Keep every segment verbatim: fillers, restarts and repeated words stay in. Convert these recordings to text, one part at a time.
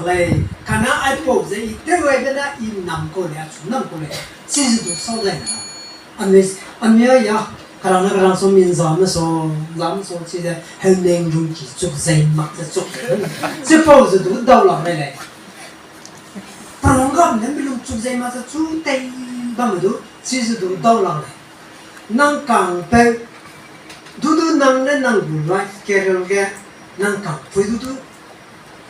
Lei, kane aipau ze i tew ai bena i nam kau lei, achu nam kau lei, chize du sau dai na. Anui, anui a ya, karang na karang so min zame so, zame so, chize, heu neng lung ki chuk zei mak ze chuk. Chipau ze du dau lak lei lei. Parang gam ne mi lung chuk zei mak ze chu tei bam du, chize du dau lak lei. Nang kang pe, du du nang ne nang gu life career ge, nang kang pui du du,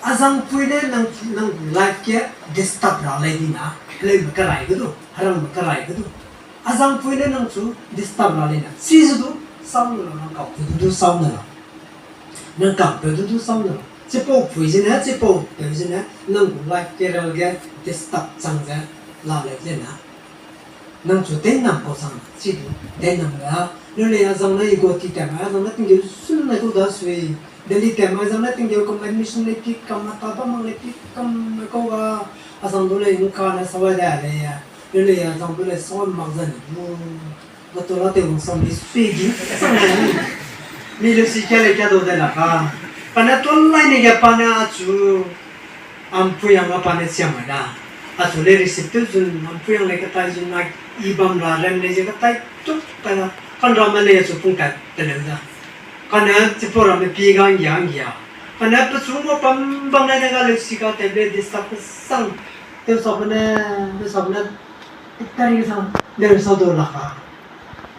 azangpui ne nang, nang gu life ge disturb ra lei di na, heleume kerai ge du, herangme kerai ge du. Azangpui ne nang chu disturb ra lei na, chize du, sau ne la nang kang pui du du sau ne la. Nang kang pe du du sau ne la. Chipau pui zene, chipau peu zene, nang gu life career ge disturb chang ze la lei ze na. Nang chu teinam kau sang, chi du, teinam le, lu lei azang ne i gu ti tam, azang ne tinggeu sun ne du da sui, Delhi tam, azang ne tinggeu kam admission lei pi kam, mata ba mang lei pi kam, kau ga, azang du lei ngka ne sawai da lei, lu lei azang du lei sawai mak zan du, ba tu la te wang sang di sui di, sang lei, mi lu si kia lei kia du de la ka, pa ne tu lai ni ge pa ne achu, ampui ang a pa ne siam mai da. Achu lei receipt tew zun, ampui ang lei katai zun, a i bam ra rem lei ze katai tuk kai da. Kan ramme lei achu pung tat teleu da. Kane chipau ramme pi ga nggia nggia. Kane pechu ngua bam bam lei ne ga leu si ga tew lei disturb kesang. Tew sa bene, tew sa bene. Tari kesang, leu sa du la ka.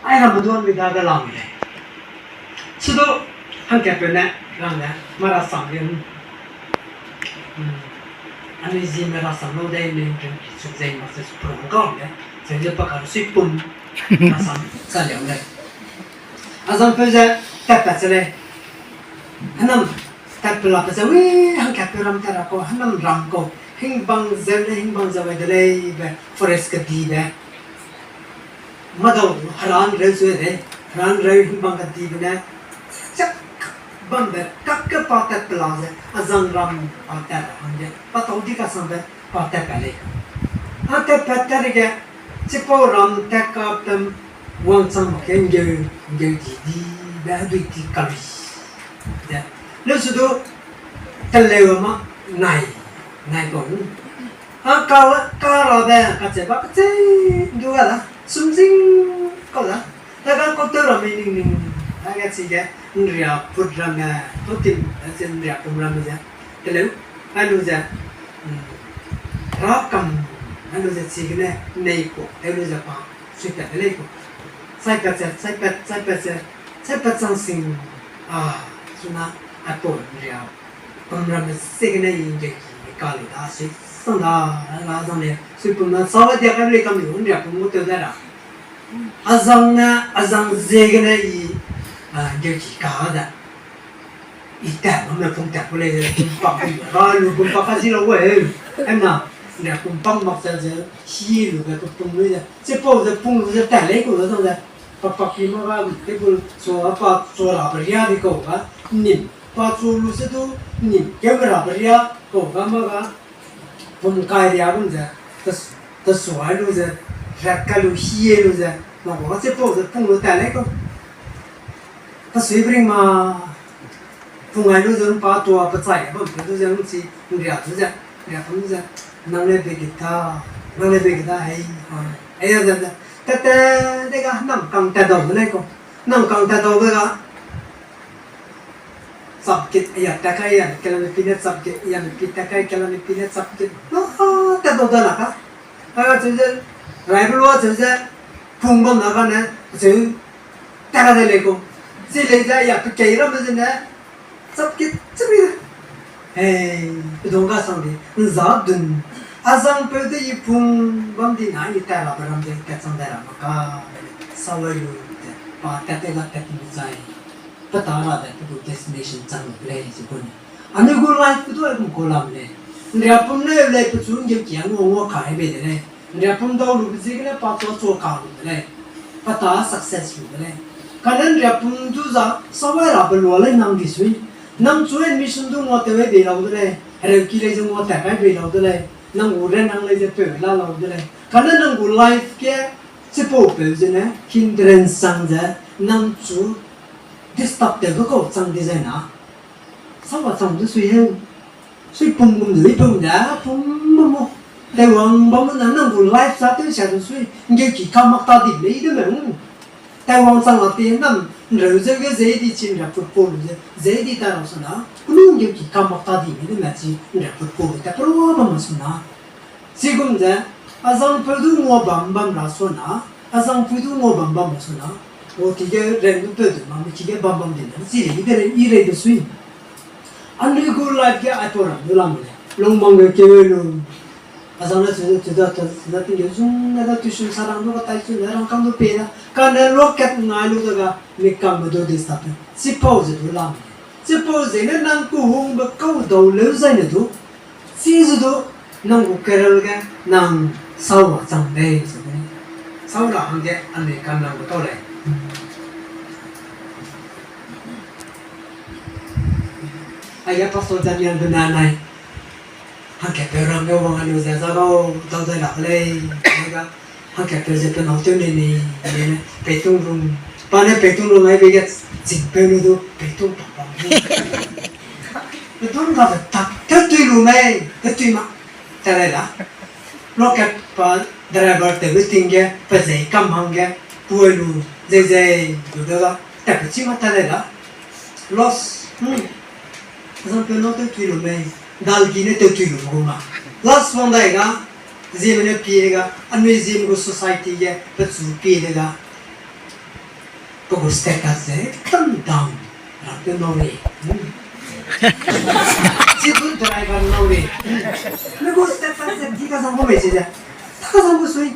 Ai ramme du anui dage lam lei. Chidu, hangkatpeu ne, rang ne, ma rasam ge, hmm. Anui ziemme rasam lau dei, anui ringki chuk zei mak ze su purung kau le, ze ze pa ka sui pum, rasam sa liang lei. Azangpeu ze, tatpat ze lei. Hênam, tatpe lape ze, wi, hangkatpeu ram tat ra kau, hênam ram kau, hingbang zeu ne, hingbang zeu ai de lei be, forest kedibe. Madau du heranreu sui de, heranreu hingbang kedibe ne, chak bambe, kak ke pa tatpe la ze, azang ram pa tat ra hangge, pa tau di kasangbe, pa tatpat lei. A tatpat tat rege, chipau ram tat kapem, wangchang mak ge nggeu, nggeu di dibe, hedui di kali. Ze, leu su du, teleu ma, nai, nai kau. A ka, ka rabe, kache ba kache, du ga da, sumzing kau da. Daga kau tew ramme ning ning, dage chige, nria put ramme, tau tim, dache nria pum ramme ze. Teleu, ai lu ze, hmm, rakam, ai lu ze chigene, nei kau, ai lu ze pa, suipat de lei kau. Chaipat ze, chaipat, chaipat ze, chaipat chang sing, a, suna, aipau nria pum ramme ziegene i nggeu ki ka lei da, sui sang da, ra zang lei, sui pum na, sau diak ai lei kam lu, nria pum gu tew da ra. Azang ne, azang ziegene i, a, nggeu ki ka da. I tat bamme pung tat ku lei ze, pum pak, ra lu pum pak ka zi lau gu heu. Ena, nria pum pak mak ze ze, hi lu ge pum pum lui ze. Chipau ze pung lu ze tat lei kau da zang ze. Pa pak ki ma ga, table, sua pa, sua rabe ria di kau ga, nim, pa chu lu ze du, nim, keu rabe ria, kau ga ma ga, pum kai ria bam ze, ta, ta sua lu ze, rat ka lu, hi lu ze, ma ga chipau ze pung lu tat lei kau. Ta sui bring ma, pung ai lu ze, pa tua, pa chai, bam, pe du ze, chi, nria du ze, nria pum ze, nang le be gita, nang le be gita, hei, a, hei, a, ze, ze, tat tat, de ga, nam kang tat dau de lei kau, nam kang tat dau de ga, Chapkit, aya, tat kai, aya, kelame pi ne chapkit, aya, me pi tat kai, kelame pi ne chapkit. Ah, tat dau da la ka. Ah, cheu ze, rai bu lua cheu ze, pung bam na ka ne, cheu, tat ka de lei kau. Chi lei ze, aya, pe kei ramme ze ne, chapkit, chapkit. Hei, pe dong ga sang di, nza dun. Azangpeu de i pung bam di na, i tat rabe ram de, tat chang dai ra ma ka. Sawai lu de, pa tat te ga tat mi zai. Pe ta ra de pe gu destination chang lu de lei ze gu ne. Anui gu life pe du aigum kau lam lei. Nriapum ne lei pechu nggeuki a ngua ngua kai bei de lei. Nriapum dau lube ziegene pa chu chu ka lu de lei. Pa ta success lu de lei. Kane nriapum du za sawai rabe lua lei nang di sui. Nang chu admission du ngua tew ai bei lau de lei. Hereuki lei ze ngua tat kai bei lau de lei. Nang gu ren nang lei ze peu la lau de lei. Kane nang gu life ge chipaupeu zene hindrance chang ze nang chu disturb tewbe kau chang di zai na. Saba chang du sui heu. Sui pum gum de, pum de, pum bam mo. Taiwang bam mo na nang gu life sa tew sia du sui. Ngeu ki ka mak ta di lei de me. Taiwang chang a te nam nreu ze ge zei di chin ra football ze, zei di ta ra su na. Kunu ngeu ki ka mak ta di lei de me chi nreu football ta pro bam su na. Chigum ze, azang peu du ngua bam bam ra su na, azang peu du ngua bam bam ra su na. O ki ge ren du peu du ma, mi ki ge bam bam di na, chi lei de i rei de sui. Anui gu life ge ai pau ram du lam le. Lungmang ge keu lu. Azang ne chu chu da ta, chu da ting ge zung ne da tuition sa rang du ka tai chu ne rang kang du pe da. Kane rocket ngai lu da ga mi kangme du di sa pe. Chipau ze du lam le. Chipau ze ne nang ku hungbe kau dau leu zai ne du. Chi zu du, nang gu career ge nang sau ra chang lei, ze du. Sau ra hangge anui kam lang gu tau lei. Aige Pastor Daniel be na nai. Hangkatpeu ram ge wang a lu ze za gau dau dai lak lei, ga. Hangkatpeu ze pe nâu tew nei nei, ne, peitung lung. Pa ne peitung lung ai be ge, chingpeu lu du, peitung pa pa. Peitung ga be tak, tew tui lu mei, tew tui ma. Ta lei la. Rocket pa driver tewbe ting ge, pe zei kam hangge, puai lu, zei zei, lu de ga. Tat pe chi ma ta lei la. Loss, hmm. Azang pe nâu tew tui lu mei, dalgi ne tew tui lu gu ma. Last wang dai ga, ziemme ne pie de ga, anui ziemme gu society ge, pechu pie de ga. Pe gu status ze, एकदम down. Ram tew nâu lei. Hmm. Chi du driver nâu lei. Mi gu status ze, di ka zang gu mei chi ze. Ta ka zang gu sui.